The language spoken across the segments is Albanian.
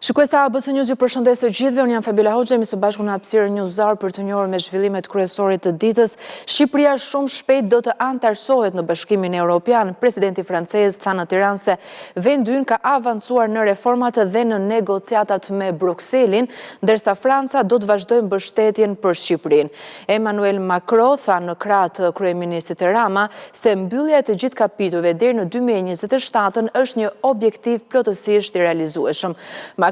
Shikues të ABC News ju përshëndes të gjithëve, unë jam Fabiola Hoxha, jemi së bashku në hapësirën News Hour për t'ju njohur me zhvillimet kryesore të ditës. Shqipëria shumë shpejt do të anëtarësohet në Bashkimin Europian. Presidenti francez tha në Tiranë se vendi ynë ka avancuar në reformat dhe në negociatat me Brukselin, ndërsa Franca do të vazhdojë mbështetjen për Shqipërinë. Emmanuel Macron tha në krah të kryeministrit Rama se mbyllja e të gjithë kapitujve deri në 2027 është një objektiv plotësisht i realizueshëm.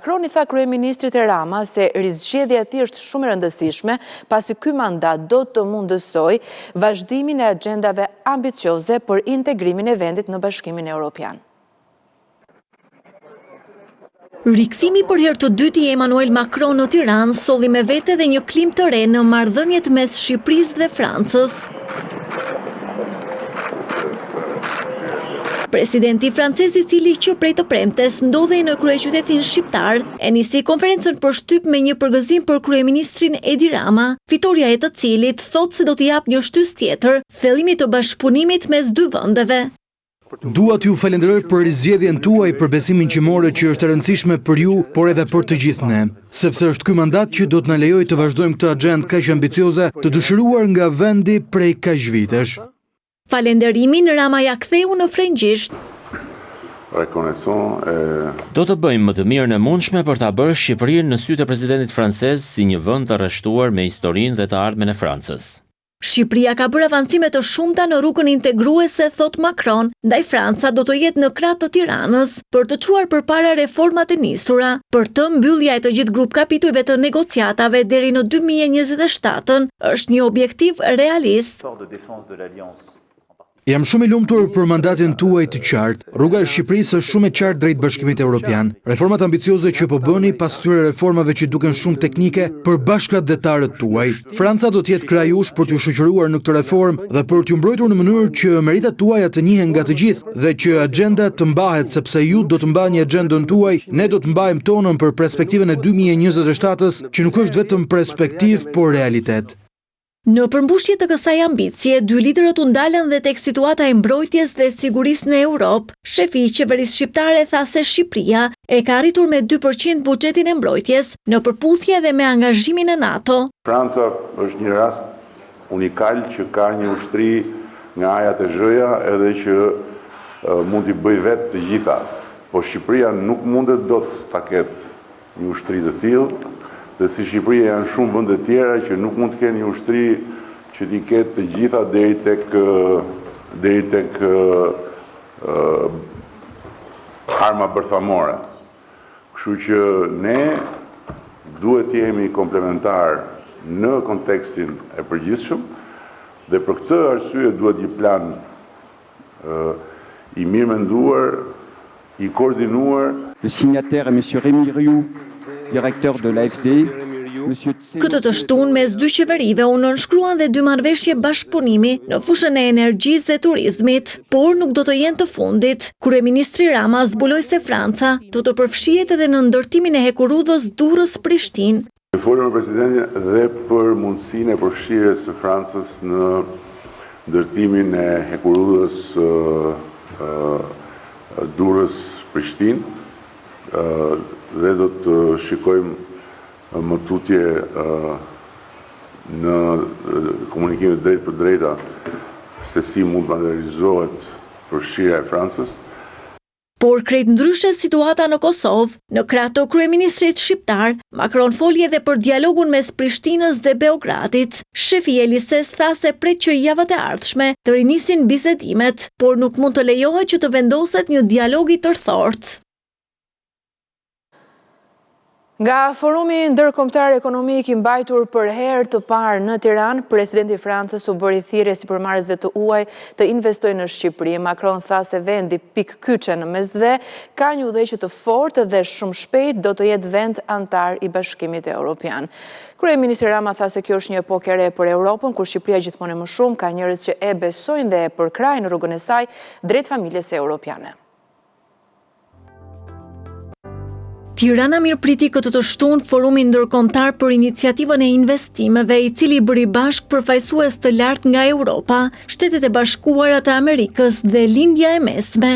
Macron i tha kryeministrit Rama se rizgjedhja e tij është shumë e rëndësishme, pasi ky mandat do të mundësojë vazhdimin e axhendave ambicioze për integrimin e vendit në Bashkimin Europian. Rikthimi për herë të dytë i Emmanuel Macron në Tiranë solli me vete dhe një klimë të re në marrëdhëniet mes Shqipërisë dhe Francës. Presidenti francez i cili që prej të premtes ndodhej në kryeqytetin shqiptar, e nisi konferencën për shtyp me një përgëzim për kryeministrin Edi Rama, fitorja e të cilit thotë se do t'i japë një shtysë tjetër thellimit të bashkëpunimit mes dy vendeve. Dua t'ju falenderoj për rizgjedhjen tuaj, për besimin që morët që është e rëndësishme për ju, por edhe për të gjithë ne. Sepse është ky mandat që do të na lejojë të vazhdojmë këtë axhendë kaq ambicioze të dëshiruar nga vendi prej kaq vitesh. Falenderimin Rama ia ktheu në frëngjisht. Do të bëjmë më të mirën e mundshme për ta bërë Shqipërinë në sytë e presidentit francez si një vend të rreshtuar me historinë dhe të ardhmen e Francës. Shqipëria ka bërë avancime të shumta në rrugën integruese, thotë Macron, ndaj Franca do të jetë në krah të Tiranës për të çuar përpara reformat e nisura. Për të, mbyllja e të gjithë grupkapitujve të negociatave deri në 2027 është një objektiv realist. Jam shumë i lumtur për mandatin tuaj të qartë. Rruga e Shqipërisë është shumë e qartë drejt Bashkimit Evropian. Reformat ambicioze që po bëni pas këtyre reformave që duken shumë teknike për bashkatdhetarët tuaj. Franca do të jetë krah jush për t'ju shoqëruar në këtë reformë dhe për t'ju mbrojtur në mënyrë që meritat tuaja të njihen nga të gjithë dhe që axhenda të mbahet sepse ju do të mbani axhendën tuaj, ne do të mbajmë tonën për perspektivën e 2027-s që nuk është vetëm perspektivë, por realitet. Në përmbushje të kësaj ambicie, dy liderët u ndalën dhe tek situata e mbrojtjes dhe sigurisë në Europë. Shefi i qeverisë shqiptare tha se Shqipëria e ka rritur me 2% buxhetin e mbrojtjes, në përputhje edhe me angazhimin në NATO. Franca është një rast unikal që ka një ushtri nga A-ja te Zh-ja edhe që mund t'i bëjë vetë të gjitha. Po Shqipëria nuk mundet dot ta ketë një ushtri të tillë dhe si Shqipëria janë shumë vende tjera që nuk mund të kenë një ushtri që t'i ketë të gjitha deri tek deri tek arma bërthamore. Kështu që ne duhet të jemi komplementar në kontekstin e përgjithshëm dhe për këtë arsye duhet një plan i mirëmenduar, i koordinuar. Le signataire est Monsieur Rémy Rioux, directeur de l'AFD, Monsieur Këtë të shtunë mes dy qeverive u nënshkruan dhe dy marrëveshje bashkëpunimi në fushën e energjisë dhe turizmit, por nuk do të jenë të fundit. Kryeministri Rama zbuloi se Franca do të përfshihet edhe në ndërtimin e hekurudhës Durrës-Prishtinë. Folëm me presidentin dhe për mundësinë e përfshirjes së Francës në ndërtimin e hekurudhës Durrës-Prishtinë dhe do të shikojmë më tutje në komunikime të drejtpërdrejta se si mund të materializohet përfshirja e Francës. Por krejt ndryshe situata në Kosovë, në krah të kryeministrit shqiptar, Macron foli edhe për dialogun mes Prishtinës dhe Beogradit. Shefi i Elisesë tha se pret që javët e ardhshme të rinisin bisedimet, por nuk mund të lejohet që të vendoset një dialog i tërthortë. Nga Forumi Ndërkombëtar Ekonomik i mbajtur për herë të parë në Tiranë, presidenti i Francës u bëri thirrje sipërmarrësve të huaj të investojnë në Shqipëri. Macron tha se vendi pikë kyçe në Mesdhe ka një udhëheqje të fortë dhe shumë shpejt do të jetë vend anëtar i Bashkimit Europian. Kryeministri Rama tha se kjo është një epokë e re për Europën, ku Shqipëria gjithmonë e më shumë ka njerëz që e besojnë dhe e përkrahin rrugën e saj drejt familjes europiane. Tirana mirëpriti këtë të shtunë forumin ndërkombëtar për iniciativën e investimeve, i cili bëri bashkë përfaqësues të lartë nga Europa, Shtetet e Bashkuara të Amerikës dhe Lindja e Mesme.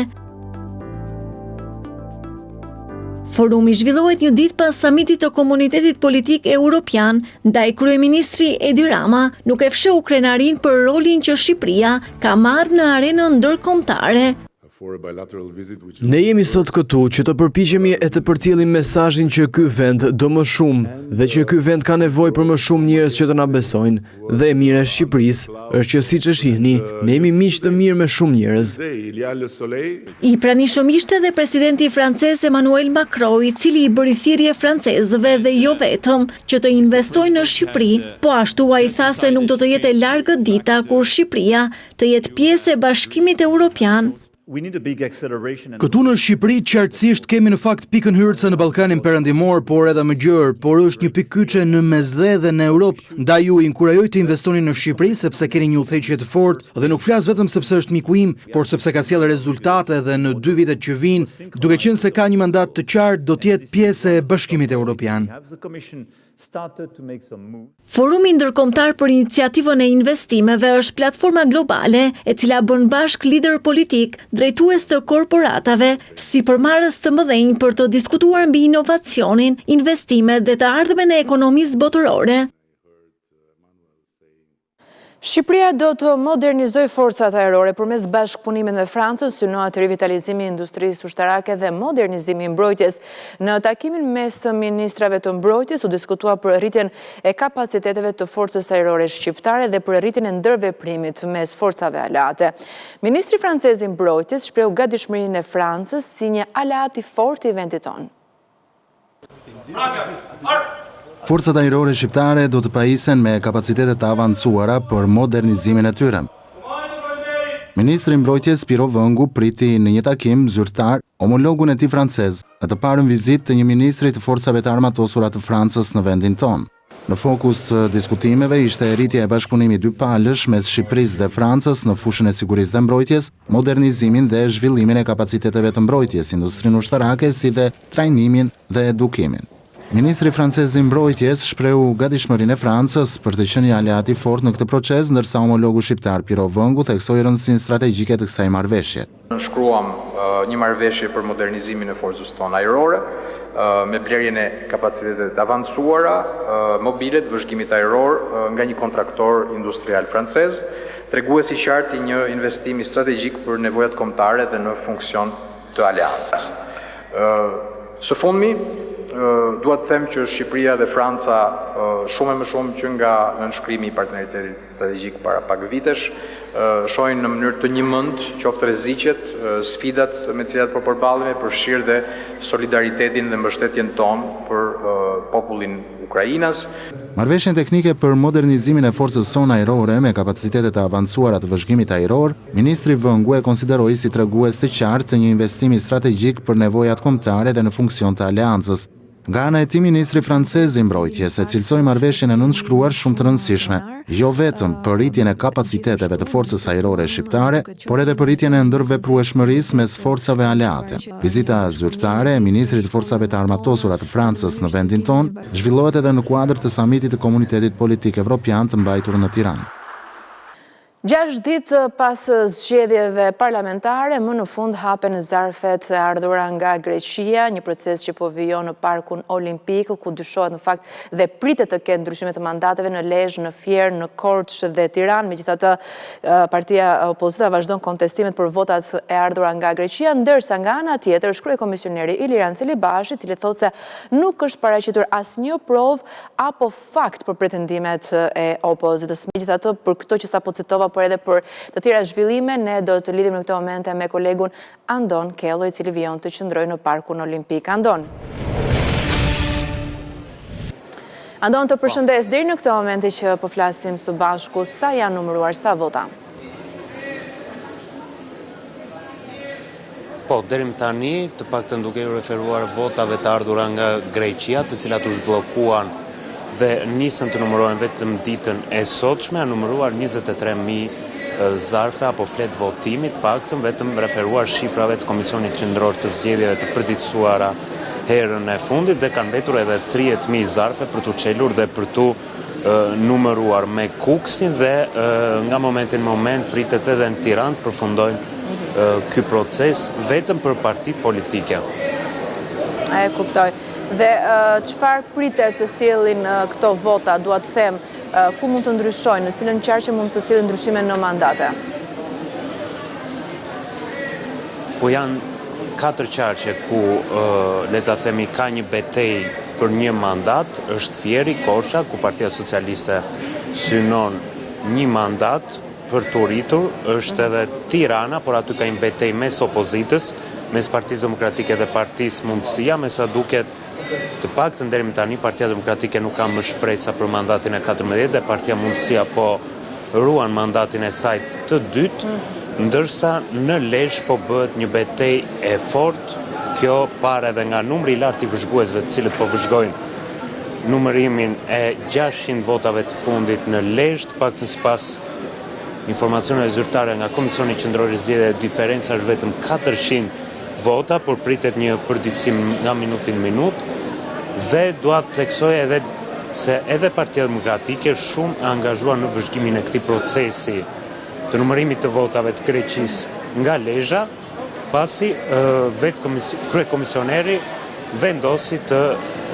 Forumi zhvillohet një ditë pas samitit të Komunitetit Politik Europian, ndaj kryeministri Edi Rama nuk e fshehu krenarinë për rolin që Shqipëria ka marrë në arenën ndërkombëtare. Ne jemi sot këtu që të përpiqemi e të përcjellim mesazhin që ky vend do më shumë dhe që ky vend ka nevojë për më shumë njerëz që të na besojnë. Dhe e mira e Shqipërisë është që siç e shihni, ne jemi miq të mirë me shumë njerëz. I pranishëm ishte dhe presidenti francez Emmanuel Macron, i cili i bëri thirrje francezëve dhe jo vetëm, që të investojnë në Shqipëri. Po ashtu ai tha se nuk do të jetë e largët dita kur Shqipëria të jetë pjesë e Bashkimit Europian. Këtu në Shqipëri qartësisht kemi në fakt pikën hyrëse në Ballkanin Perëndimor, por edhe më gjerë, por është një pikë kyçe në Mesdhe dhe në Europë, ndaj ju inkurajoj të investoni në Shqipëri sepse keni një udhëheqje të fortë dhe nuk flas vetëm sepse është miku im, por sepse ka sjellë rezultate dhe në dy vitet që vijnë, duke qenë se ka një mandat të qartë, do të jetë pjesë e Bashkimit Europian. Forumi Ndërkombëtar për Iniciativën e Investimeve është platforma globale e cila bën bashkë liderë politikë, drejtues të korporatave, sipërmarrës të mëdhenj për të diskutuar mbi inovacionin, investimet dhe të ardhmen e ekonomisë botërore. Shqipëria do të modernizojë forcat ajrore përmes bashkëpunimit me Francën, synohet rivitalizimi i industrisë ushtarake dhe modernizimi i mbrojtjes. Në takimin mes ministrave të mbrojtjes u diskutua për rritjen e kapaciteteve të forcës ajrore shqiptare dhe për rritjen e ndërveprimit mes forcave aleate. Ministri francez i mbrojtjes shprehu gatishmërinë e Francës si një aleat i fortë i vendit tonë. Forcat Ajrore Shqiptare do të pajisen me kapacitete të avancuara për modernizimin e tyre. Ministri i Mbrojtjes Pirro Vëngu priti në një takim zyrtar homologun e tij francez në të parën vizitë të një ministri të Forcave të Armatosura të Francës në vendin tonë. Në fokus të diskutimeve ishte rritja e bashkëpunimit dypalësh mes Shqipërisë dhe Francës në fushën e sigurisë dhe mbrojtjes, modernizimin dhe zhvillimin e kapaciteteve të mbrojtjes, industrinë ushtarake si dhe trajnimin dhe edukimin. Ministri francez i Mbrojtjes shprehu gatishmërinë e Francës për të qenë një aleat i fortë në këtë proces, ndërsa homologu shqiptar Pirro Vëngu theksoi rëndësinë strategjike të kësaj marrëveshje. Nënshkruam një marrëveshje për modernizimin e forcës tonë ajrore, me blerjen e kapaciteteve të avancuara mobile të vëzhgimit ajror nga një kontraktor industrial francez, tregues i qartë i një investimi strategjik për nevojat kombëtare dhe në funksion të aleancës. Së fundmi, dua të them që Shqipëria dhe Franca shumë e më shumë që nga nënshkrimi i partneritetit strategjik para pak vitesh, shohin në mënyrë të njëmend qoftë rreziqet, sfidat me të cilat po përballemi, përfshirë dhe solidaritetin dhe mbështetjen tonë për popullin ukrainas. Marrëveshjen teknike për modernizimin e forcës sonë ajrore me kapacitete të avancuara të vëzhgimit ajror, ministri Vëngu e konsideroi si tregues të qartë të një investimi strategjik për nevojat kombëtare dhe në funksion të aleancës. Nga ana e tij, ministri francez i Mbrojtjes e cilësoi marrëveshjen e nënshkruar shumë të rëndësishme, jo vetëm për rritjen e kapaciteteve të Forcës Ajrore Shqiptare, por edhe për rritjen e ndërveprueshmërisë mes forcave aleate. Vizita zyrtare e ministrit të Forcave të Armatosura të Francës në vendin tonë zhvillohet edhe në kuadër të Samitit të Komunitetit Politik Evropian të mbajtur në Tiranë. Gjashtë ditë pas zgjedhjeve parlamentare, më në fund hapen zarfet e ardhura nga Greqia, një proces që po vijon në Parkun Olimpik, ku dyshohet në fakt dhe pritet të ketë ndryshime të mandateve në Lezhë, në Fier, në Korçë dhe Tiranë. Megjithatë, partia opozita vazhdon kontestimet për votat e ardhura nga Greqia, ndërsa nga ana tjetër është kryekomisioneri Ilirian Celibashi, i cili thotë se nuk është paraqitur asnjë provë apo fakt për pretendimet e opozitës. Megjithatë, për këto që sapo citova, por edhe për të tjera zhvillime, ne do të lidhemi në këto momente me kolegun Andon Kello, i cili vijon të qëndrojë në Parkun Olimpik. Andon. Andon, të përshëndes deri në këto momente që po flasim së bashku, sa janë numëruar, sa vota? Po, deri më tani, të paktën duke iu referuar votave të ardhura nga Greqia, të cilat u zhbllokuan dhe nisën të numërohen vetëm ditën e sotshme, janë numëruar 23.000 zarfe apo fletë votimi, të paktën vetëm referuar shifrave të Komisionit Qendror të Zgjedhjeve të përditësuara herën e fundit dhe kanë mbetur edhe 30.000 zarfe për t'u çelur dhe për t'u numëruar me Kukësin dhe nga momenti në moment pritet edhe në Tiranë të përfundojnë ky proces vetëm për partitë politike. E kuptoj. Dhe çfarë pritet të sjellin këto vota, dua të them, ku mund të ndryshojnë, në cilën qarqe mund të sjellin ndryshime në mandate? Po janë katër qarqe ku, le ta themi, ka një betejë për një mandat, është Fieri, Korça, ku Partia Socialiste synon një mandat për t'u rritur, është edhe Tirana, por aty ka një betejë mes opozitës, mes Partisë Demokratike dhe Partisë Mundësia, me sa duket të paktën deri më tani Partia Demokratike nuk ka më shpresa për mandatin e 14 dhe Partia Mundësia po ruan mandatin e saj të dytë, ndërsa në Lezhë po bëhet një betejë e fortë, kjo parë edhe nga numri i lartë i vëzhguesve të cilët po vëzhgojnë numërimin e 600 votave të fundit në Lezhë, të paktën sipas informacioneve zyrtare nga Komisioni Qendror i Zgjedhjeve, diferenca është vetëm 400 vota, por pritet një përditësim nga minuti në minutë dhe dua të theksoj edhe se edhe Partia Demokratike është shumë e angazhuar në vëzhgimin e këtij procesi të numërimit të votave të Greqisë nga Lezha, pasi vetë kryekomisioneri vendosi të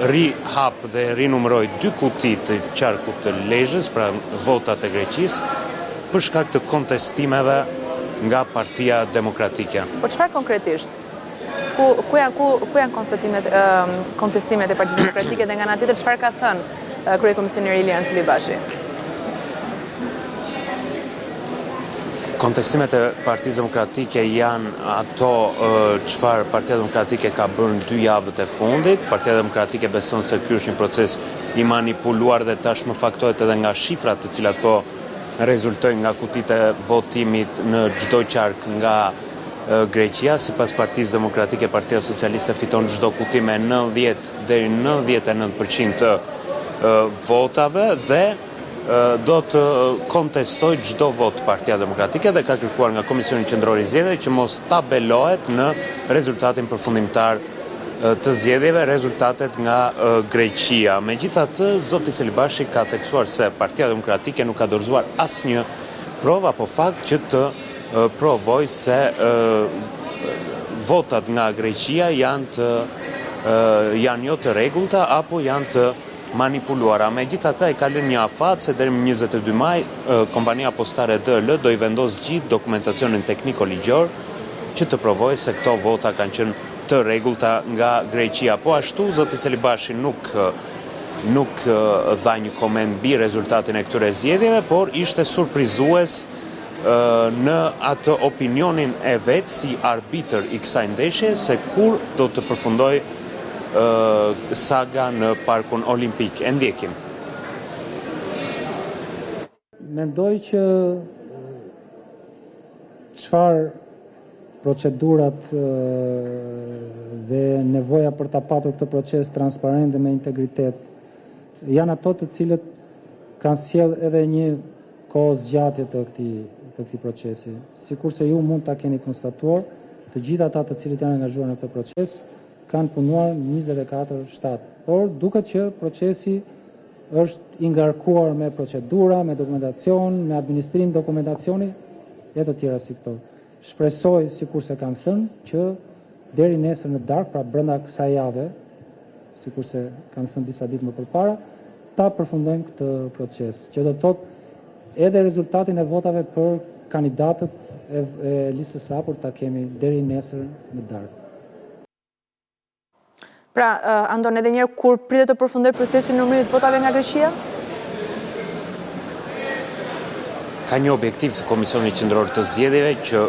rihapë dhe rinumërojë dy kuti të qarkut të Lezhës, pra votat e Greqisë, për shkak të kontestimeve nga Partia Demokratike. Po çfarë konkretisht? Ku ku janë ku ku janë kontestimet kontestimet e Partisë Demokratike dhe nga ana tjetër çfarë ka thënë kryekomisioneri Ilirian Celibashi? Kontestimet e Partisë Demokratike janë ato çfarë Partia Demokratike ka bërë në dy javët e fundit. Partia Demokratike beson se ky është një proces i manipuluar dhe tashmë faktohet edhe nga shifrat të cilat po rezultojnë nga kutitë e votimit në çdo qark nga Greqia. Sipas Partisë Demokratike, Partia Socialiste fiton çdo kuti me 90 deri 99% të votave dhe do të kontestojë çdo votë Partia Demokratike dhe ka kërkuar nga Komisioni Qendror i Zgjedhjeve që mos tabelohet në rezultatin përfundimtar të zgjedhjeve, rezultatet nga Greqia. Megjithatë, zoti Celibashi ka theksuar se Partia Demokratike nuk ka dorëzuar asnjë provë apo fakt që të provojë se votat nga Greqia janë të janë jo të rregullta apo janë të manipuluara. Megjithatë, ai ka lënë një afat se deri më 22 maj, kompania postare DHL do i vendosë gjithë dokumentacionin tekniko-ligjor që të provojë se këto vota kanë qenë të rregullta nga Greqia. Po ashtu, zoti Celibashi nuk nuk dha një koment mbi rezultatin e këtyre zgjedhjeve, por ishte surprizues në atë opinionin e vet si arbitër i kësaj ndeshje se kur do të përfundojë saga në Parkun Olimpik. E ndjekim. Mendoj që çfarë procedurat dhe nevoja për ta patur këtë proces transparent dhe me integritet janë ato të cilët kanë sjellë edhe një kohëzgjatje të këtij të këtij procesi. Sikurse ju mund ta keni konstatuar, të gjithë ata të cilët janë angazhuar në këtë proces kanë punuar 24/7, por duket që procesi është i ngarkuar me procedura, me dokumentacion, me administrim dokumentacioni e të tjera si këto. Shpresoj, sikurse kam thënë, që deri nesër në darkë, pra brenda kësaj jave, sikurse kam thënë disa ditë më përpara, ta përfundojmë këtë proces, që do të thotë edhe rezultatin e votave për kandidatët e, e listës së hapur ta kemi deri nesër në darkë. Pra, Andon, edhe njëherë, kur pritet të përfundojë procesi i numërimit të votave nga Greqia? Ka një objektiv të Komisionit Qendror të Zgjedhjeve që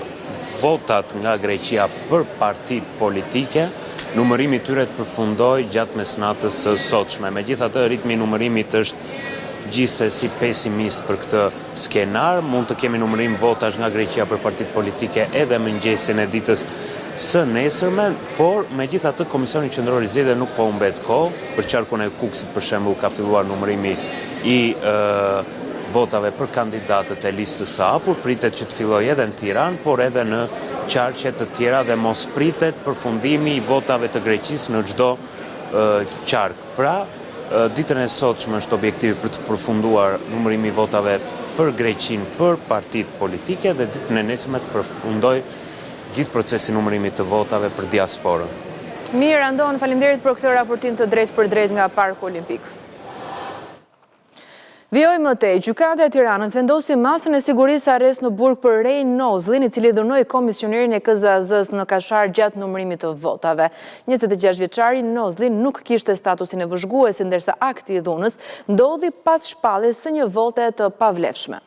votat nga Greqia për partitë politike, numërimi i tyre të përfundojë gjatë mesnatës së sotshme. Megjithatë, ritmi i numërimit është gjithsesi pesimist për këtë skenar. Mund të kemi numërim votash nga Greqia për partitë politike edhe mëngjesin e ditës së nesërme, por megjithatë Komisioni Qendror i Zgjedhjeve nuk po humbet kohë. Për qarkun e Kukësit për shembull ka filluar numërimi i votave për kandidatët e listës së hapur, pritet që të fillojë edhe në Tiranë, por edhe në qarqe të tjera dhe mos pritet përfundimi i votave të Greqisë në çdo qark. Pra, ditën e sotshme është objektivi për të përfunduar numërimi i votave për Greqinë për partitë politike dhe ditën e nesërme të përfundojë gjithë procesi i numërimit të votave për diasporën. Mirë, Andon, faleminderit për këtë raportim të drejtpërdrejtë nga Parku Olimpik. Vijojmë më tej, Gjykata e Tiranës vendosi masën e sigurisë arrest në burg për Rei Nozllin, i cili dhunoi komisionerin e KZAZ-së në Kashar gjatë numërimit të votave. 26 vjeçari Nozlli nuk kishte statusin e vëzhguesit, ndërsa akti i dhunës ndodhi pas shpalljes së një vote të pavlefshme.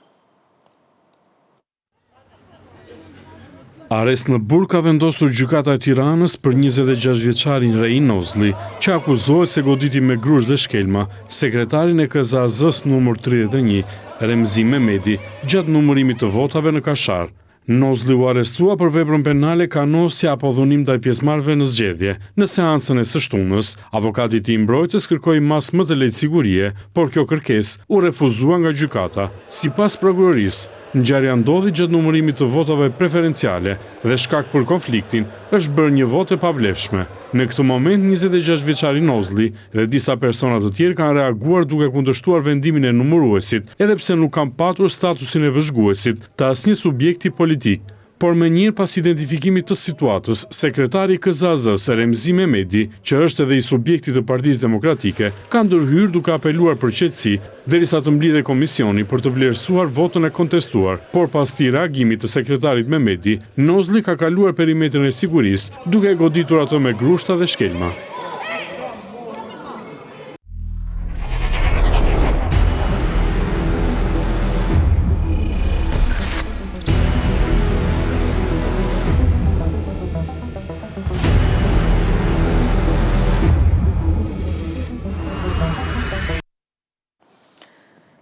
Arrest në burg ka vendosur Gjykata e Tiranës për 26 vjeçarin Rei Nozlli, që akuzohet se goditi me grusht dhe shkelma sekretarin e KZAZ-së numër 31, Remzi Memedi, gjatë numërimit të votave në Kashar. Nozlli u arrestua për veprën penale kanosje apo dhunim ndaj pjesëmarrësve në zgjedhje. Në seancën e së shtunës, avokati i tij mbrojtës kërkoi masë më të lehtë sigurie, por kjo kërkesë u refuzua nga gjykata. Sipas prokurorisë, Ngjarja ndodhi gjatë numërimit të votave preferenciale dhe shkak për konfliktin është bërë një votë e pavlefshme. Në këtë moment 26 vjeçari Nozlli dhe disa persona të tjerë kanë reaguar duke kundërshtuar vendimin e numëruesit, edhe pse nuk kanë patur statusin e vëzhguesit të asnjë subjekti politik. Por menjëherë pas identifikimit të situatës, sekretari i KZAZ-së, Remzi Memedi, që është edhe i subjektit të Partisë Demokratike, ka ndërhyrë duke apeluar për qetësi, derisa të mblidhej komisioni për të vlerësuar votën e kontestuar. Por pas këtij reagimi të sekretarit Memedi, Nozlli ka kaluar perimetrin e sigurisë, duke e goditur atë me grushta dhe shkelma.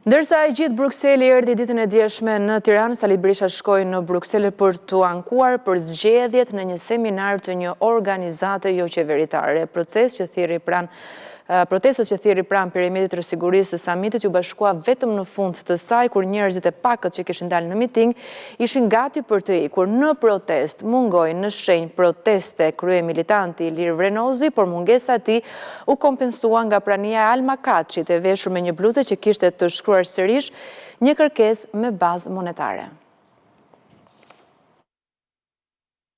Ndërsa i gjithë Brukseli erdhi ditën e djeshme në Tiranë, Sali Berisha shkoi në Bruksel për t'u ankuar për zgjedhjet në një seminar të një organizate joqeveritare. Proces që thirri pranë Protestës që thirri pranë perimetrit të sigurisë së samitit iu bashkua vetëm në fund të saj, kur njerëzit e pakët që kishin dalë në miting ishin gati për të ikur. Në protestë mungoi në shenjë proteste kryemilitanti Ilir Vrenozi, por mungesa e tij u kompensua nga prania e Alma Kaçit, e veshur me një bluze që kishte të shkruar sërish një kërkesë me bazë monetare.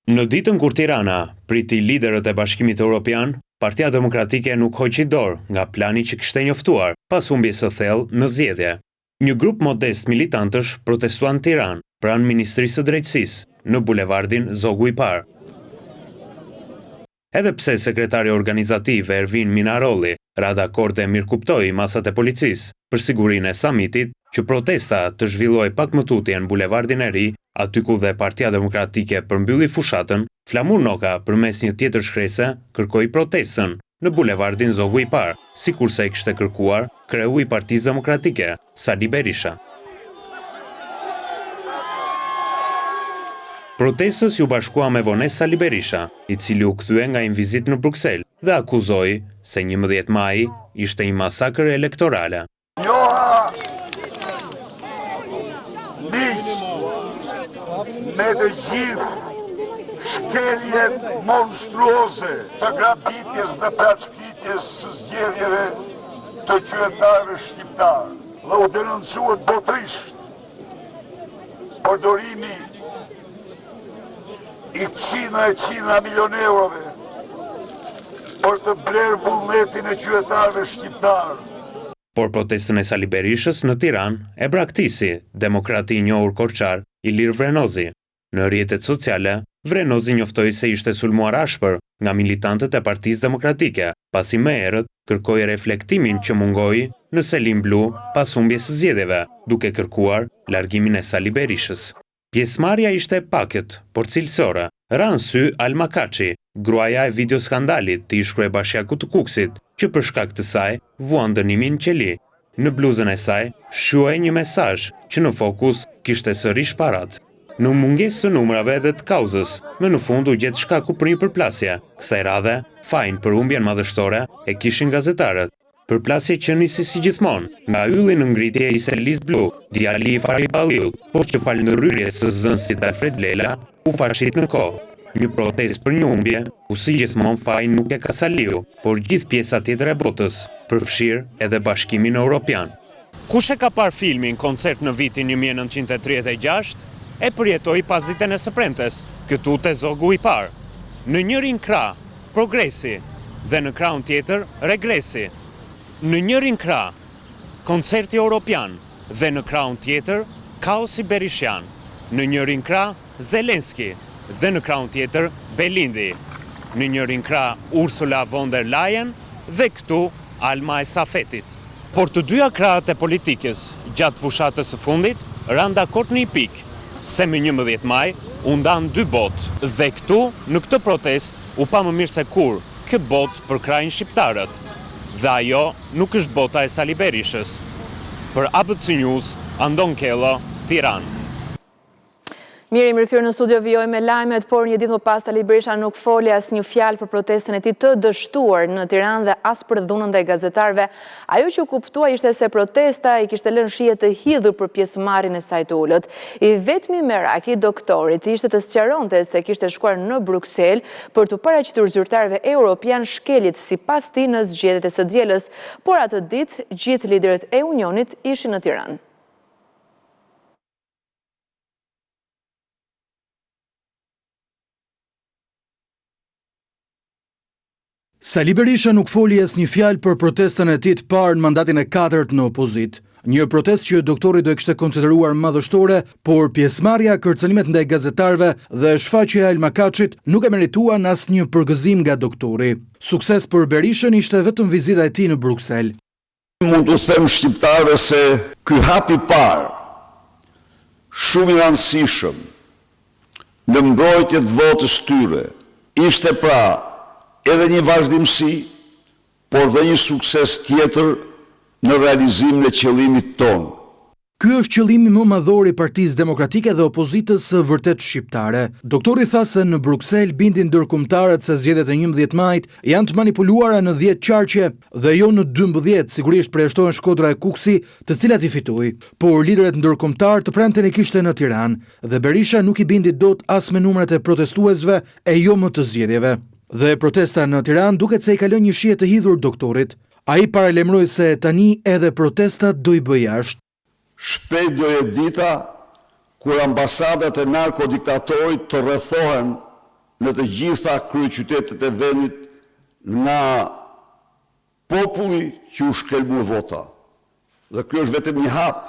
Në ditën kur Tirana priti liderët e Bashkimit Europian, Partia Demokratike nuk hoqi dorë nga plani që kishte njoftuar pas humbjes së thellë në zgjedhje. Një grup modest militantësh protestuan në Tiranë, pranë Ministrisë së Drejtësisë, në bulevardin Zogu i Parë. Edhe pse sekretari organizativ Ervin Minarolli ra dakord dhe mirëkuptoi masat e policisë për sigurinë e samitit, që protesta të zhvillohej pak më tutje në Bulevardin e Ri, aty ku dhe Partia Demokratike përmbylli fushatën, Flamur Noka përmes një tjetër shkrese kërkoi protestën në Bulevardin Zogu i Parë, sikurse e kishte kërkuar kreu i Partisë Demokratike, Sali Berisha. Protestës iu bashkua me vonesë Sali Berisha, i cili u kthye nga një vizitë në Bruksel dhe akuzoi se 11 maji ishte një masakër elektorale. Njoha miqtë me të gjithë shkeljet monstruoze të grabitjes dhe plaçkitjes së zgjedhjeve të qytetarëve shqiptarë dhe u denoncua botërisht përdorimi i qindra e qindra milion eurove për të blerë vullnetin e qytetarëve shqiptarë. Por protestën e Sali Berishës në Tiranë e braktisi demokrati i njohur korçar Ilir Vrenozi. Në rrjetet sociale, Vrenozi njoftoi se ishte sulmuar ashpër nga militantët e Partisë Demokratike, pasi më herët kërkoi reflektimin që mungoi në selinë blu pas humbjes së zgjedhjeve, duke kërkuar largimin e Sali Berishës. Pjesëmarrja ishte e pakët, por cilësore. Ra në sy Alma Kaçi, gruaja e video-skandalit të ish-kryebashkiakut të Kukësit, që për shkak të saj vuan dënimin në qeli. Në bluzën e saj shquhej një mesazh që në fokus kishte sërish paratë. Në mungesë të numrave dhe të kauzës, më në fund u gjet shkaku për një përplasje. Kësaj radhe, fajin për humbjen madhështore e kishin gazetarët. Përplasje që nisi si gjithmonë, nga ylli në ngritje i selisë blu, djali i Fahri Balliut, por që falë ndërhyrjes së zëdhënësit Alfred Lela, u fashit në kohë. Një protestë për një humbje, ku si gjithmonë fajin nuk e ka Saliu, por gjithë pjesa tjetër e botës, përfshirë edhe Bashkimin Europian. Kush e ka parë filmin Koncert në vitin 1936, e përjetoi pasditen e së premtes, këtu te Zogu i Parë. Në njërin krah. progresi dhe në krahun tjetër regresi. Në njërin krah koncerti europian dhe në krahun tjetër kaosi berishian. Në njërin krah Zelenski dhe në krahun tjetër Belindi. Në njërin krah Ursula von der Leyen dhe këtu Alma e Safetit. Por të dyja krahët e politikës gjatë fushatës së fundit ranë dakord në një pikë, se më 11 maj u ndanë dy botë. Dhe këtu, në këtë protestë, u pa më mirë se kurrë, kë botë përkrahin shqiptarët. Dhe ajo nuk është bota e Sali Berishës. Për ABC News, Andon Kello, Tiranë. Mirë, jemi rikthyer në studio, vijojmë me lajmet, por një ditë më pas Sali Berisha nuk foli asnjë fjalë për protestën e tij të dështuar në Tiranë dhe as për dhunën ndaj gazetarëve. Ajo që u kuptua ishte se protesta i kishte lënë shije të hidhur për pjesëmarrjen e saj të ulët. I vetmi merak i doktorit ishte të sqaronte se kishte shkuar në Bruksel për t'u paraqitur zyrtarëve europianë shkeljet sipas tij në zgjedhjet e së dielës, por atë ditë gjithë liderët e Unionit ishin në Tiranë. Sali Berisha nuk foli asnjë fjalë për protestën e tij të parë në mandatin e katërt në opozitë. Një protestë që doktori do e kishte konsideruar madhështore, por pjesëmarrja, kërcënimet ndaj gazetarëve dhe shfaqja e Alma Kaçit nuk e merituan asnjë përgëzim nga doktori. Sukses për Berishën ishte vetëm vizita e tij në Bruksel. Mund t'u them shqiptarëve se ky hap i parë shumë i rëndësishëm në mbrojtje të votës tyre ishte pra edhe një vazhdimësi, por dhe një sukses tjetër në realizimin e qëllimit tonë. Ky është qëllimi më madhor i Partisë Demokratike dhe opozitës së vërtetë shqiptare. Doktori tha se në Bruksel bindi ndërkombëtarët se zgjedhjet e 11 majit janë të manipuluara në 10 qarqe dhe jo në 12, sigurisht përjashtohen Shkodra e Kukësi, të cilat i fitoi. Por liderët ndërkombëtarë të premten i kishte në Tiranë dhe Berisha nuk i bindi dot as me numrat e protestuesve e jo më të zgjedhjeve. Dhe protesta në Tiranë duket se i ka lënë një shije të hidhur doktorit. Ai paralajmëroi se tani edhe protestat do i bëjë jashtë. Shpejt do jetë dita kur ambasadat e narkodiktatorit të rrethohen në të gjitha kryeqytetet e vendit nga populli që u shkelmua vota. Dhe ky është vetëm një hap.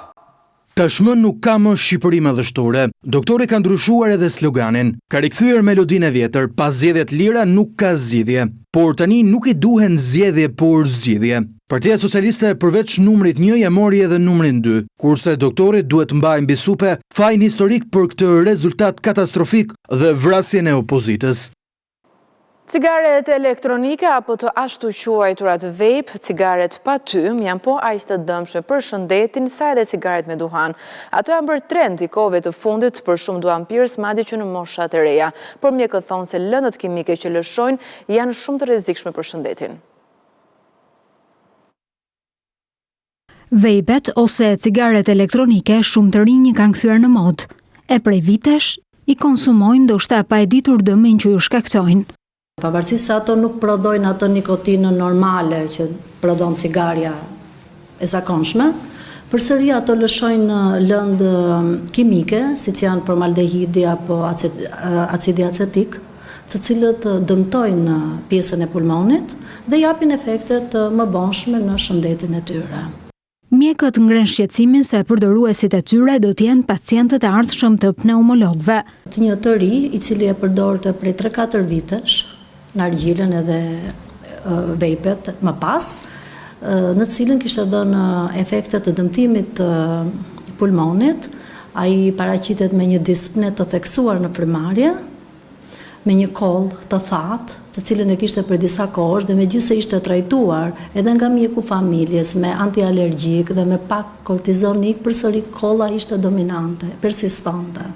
Tashmë nuk ka më Shqipëri madhështore. Doktori ka ndryshuar edhe sloganin. Ka rikthyer melodinë e vjetër, pa zgjedhje të lira nuk ka zgjidhje. Por tani nuk i duhen zgjedhje por zgjidhje. Partia Socialiste përveç numrit një ia mori edhe numrin dy. Kurse doktori duhet të mbajë mbi supe fajin historik për këtë rezultat katastrofik dhe vrasjen e opozitës. Cigaret elektronike apo të ashtuquajturat vape, cigaret pa tym, janë po aq të dëmshme për shëndetin sa edhe cigaret me duhan. Ato janë bërë trend i kohëve të fundit për shumë duhanpirës, madje që në moshat e reja. Por mjekët thonë se lëndët kimike që lëshojnë janë shumë të rrezikshme për shëndetin. Vape-et ose cigaret elektronike shumë të rinj i kanë kthyer në modë, e prej vitesh i konsumojnë ndoshta pa e ditur dëmin që ju shkaktojnë. Pavarësisht se ato nuk prodhojnë atë nikotinën normale që prodhon cigarja e zakonshme, përsëri ato lëshojnë lëndë kimike, siç janë formaldehidi apo acidi acetik, të cilët dëmtojnë pjesën e pulmonit dhe japin efekte të mëvonshme në shëndetin e tyre. Mjekët ngrenë shqetësimin se përdoruesit e tyre do të jenë pacientët e ardhshëm të pneumologëve. Një të ri, i cili e përdorte prej tre-katër vitesh nargjilen edhe vape-et më pas, në të cilën kishte dhënë efekte të dëmtimit të pulmonit, ai paraqitet me një dispne të theksuar në frymëmarrje, me një kollë të thatë, të cilën e kishte prej disa kohësh dhe megjithëse ishte trajtuar edhe nga mjeku familjes me antialergjik dhe me pak kortizonik, përsëri kolla ishte dominante, persistonte.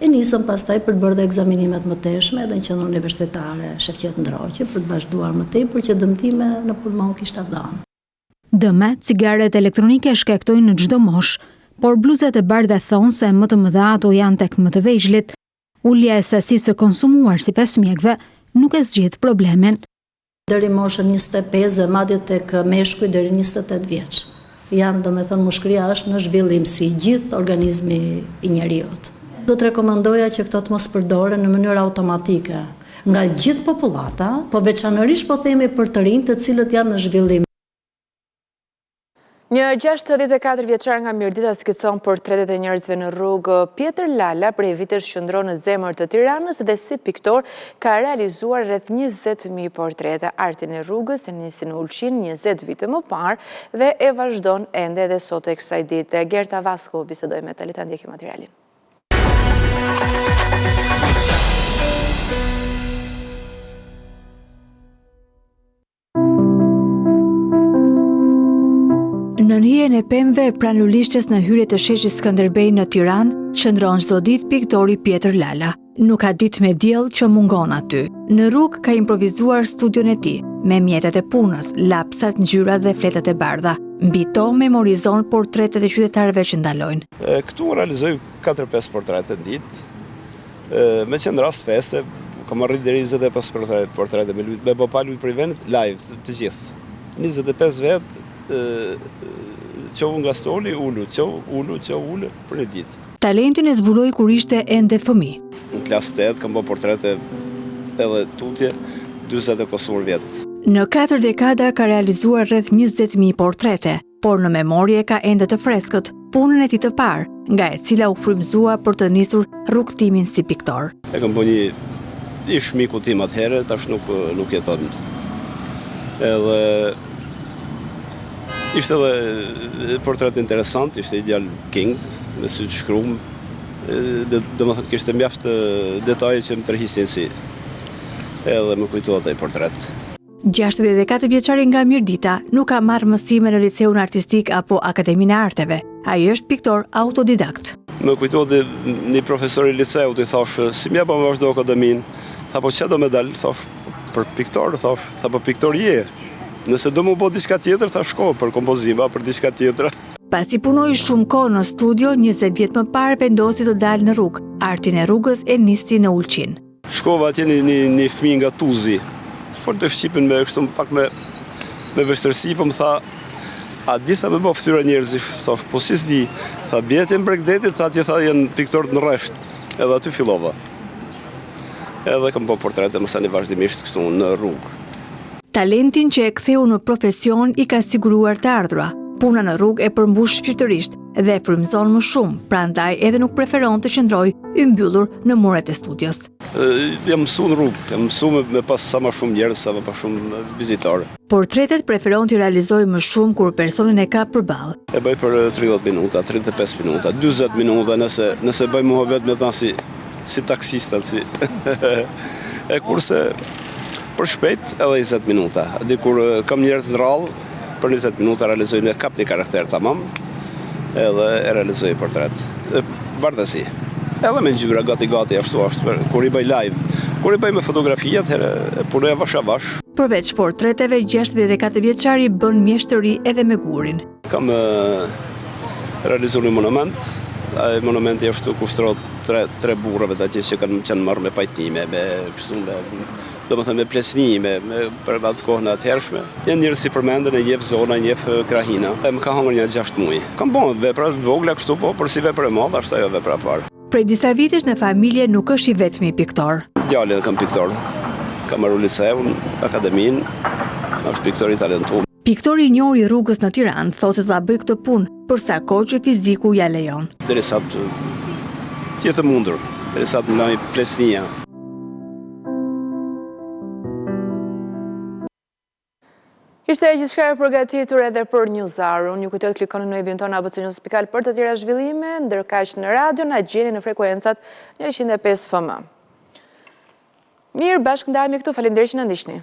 E nisëm pastaj për të bërë dhe ekzaminimet e mëtejshme edhe në Qendrën Universitare Shefqet Ndroqi për të vazhduar më tej, por që dëmtime në pulmon kishte dhënë. Dëme, cigaret elektronike shkaktojnë në çdo moshë, por bluzat e bardha thonë se më të mëdha ato janë tek më të vegjlit. Ulja e sasisë së konsumuar sipas mjekëve nuk e zgjidh problemin. Deri në moshën 25 dhe madje tek meshkujt deri 28 vjeç. Janë, domethënë, mushkëria është në zhvillim si i gjithë organizmi i njeriut. Do të rekomandoja që këto të mos përdoren në mënyrë automatike. nga gjithë popullata, po veçanërisht po themi për të rinjtë të cilët janë në zhvillim. Një 64 vjeçar nga Mirdita skicon portretet e njerëzve në rrugë. Pjetër Lala prej vitesh qëndron në zemër të Tiranës dhe si piktor ka realizuar rreth 20.000 portrete. Artin e rrugës e nisi në Ulqin 20 vite më parë dhe e vazhdon ende edhe sot e kësaj dite. Gerta Vasko bisedoi me të, le ta ndjekim materialin. Nën hijen e pemëve pranë lulishtes në hyrje të sheshit Skënderbej në Tiranë, qëndron çdo ditë piktori Pjetër Lala. Nuk ka ditë me diell që mungon aty. Në rrugë ka improvizuar studion e tij, me mjetet e punës, lapsat, ngjyrat dhe fletët e bardha. Mbi to memorizon portretet e qytetarëve që ndalojnë. Këtu realizoj 4-5 portrete në ditë, Me qenë rast feste, kam arrit deri 25 portrete me lujt, me bo pa lujt prej vendit, live, të gjithë. 25 vetë, çohu nga stoli, ulu, çohu, ulu, çohu, ulu, për një ditë. Talentin e zbuloi kur ishte ende fëmijë. Në klasë 8 kam bo portrete edhe tutje, 40 e kusur vjet. Në 4 dekada ka realizuar rreth 20.000 portrete. por në memorie ka ende të freskët punën e tij të parë, nga e cila u frymëzua për të nisur rrugëtimin si piktor. E kam bo një ish miku tim atëherë, tash nuk nuk jeton. Edhe ishte edhe portret interesant, ishte një djalë king, me sy të shkrum, domethënë kishte mjaft detaje që më tërhiqnin si edhe më kujtohet ai portret. 64 vjeçari nga Mirdita nuk ka marrë mësime në liceun artistik apo Akademinë e Arteve. Ai është piktor autodidakt. Më kujtohet një profesor i liceut i thashë, si m'ja bën vazhdo akademinë? Tha po ç'a do me dal? Thashë për piktor, thashë, tha po piktor je. Nëse do m'u bo diçka tjetër, tha shko për kompozim, për diçka tjetër. Pasi punoi shumë kohë në studio, 20 vjet më parë vendosi të dalë në rrugë. Artin e rrugës e nisi në Ulqin. Shkova atje një një një fëmijë nga Tuzi. Folte shqipen me kështu pak me me vështirësi, po më tha a di tha me bë fytyra njerëzish, thash po si s'di. Tha bje atje në breg detit, tha atje tha janë piktorët në rresht. Edhe aty fillova. Edhe kam bë portrete masanej vazhdimisht kështu në rrugë. Talentin që e ktheu në profesion i ka siguruar të ardhura. Puna në rrugë e përmbush shpirtërisht dhe e frymëzon më shumë, prandaj edhe nuk preferon të qëndrojë i mbyllur në muret e studios. Jam mësu në rrugë, jam mësu me, me pas sa më shumë njerëz, sa më shumë vizitorë. Portretet preferon t'i realizojë më shumë kur personin e ka përballë. E bëj për 30 minuta, 35 minuta, 40 minuta nëse nëse bëj muhabet me ta si si taksistat si. e kurse për shpejt edhe 20 minuta. Dikur kam njerëz në radhë, për 20 minuta realizoj në kap një karakter tamam, edhe e realizoj portret. Bardhezi. Edhe me ngjyra gati gati ashtu ashtu për, kur i bëj live. Kur i bëj me fotografi atëherë e punoj avash avash. Përveç portreteve, 64 vjeçari bën mjeshtëri edhe me gurin. Kam realizuar një monument. Ai monumenti është kushtohet tre tre burrave të atje që kanë qenë marrë me pajtime, me kështu me domethënë me pleqni, me, me për atë kohën e atëhershme. Janë njerëz që përmenden e njeh zona, njeh krahina. E më ka hangër nja 6 muaj. Kam bën vepra të vogla kështu, po por si vepër e madhe është ajo vepra e parë. Prej disa vitesh në familje nuk është i vetmi piktor. Djalin e kam piktor. Ka mbaruar liceun, akademinë, është piktor i talentuar. Piktori i njohur i rrugës në Tiranë thotë se do ta bëjë këtë punë për sa kohë që fiziku ia lejon. Derisa të jetë e mundur, derisa të më lajë pleqnia. Ishte gjithçka e përgatitur edhe për News Hour. Unë ju kujtoj të klikoni në webin tonë abcnews.al për të tjera zhvillime, ndërkaq në radio na gjeni në frekuencat 105 FM. Mirë, bashkë ndahemi këtu, faleminderit që na ndiqni.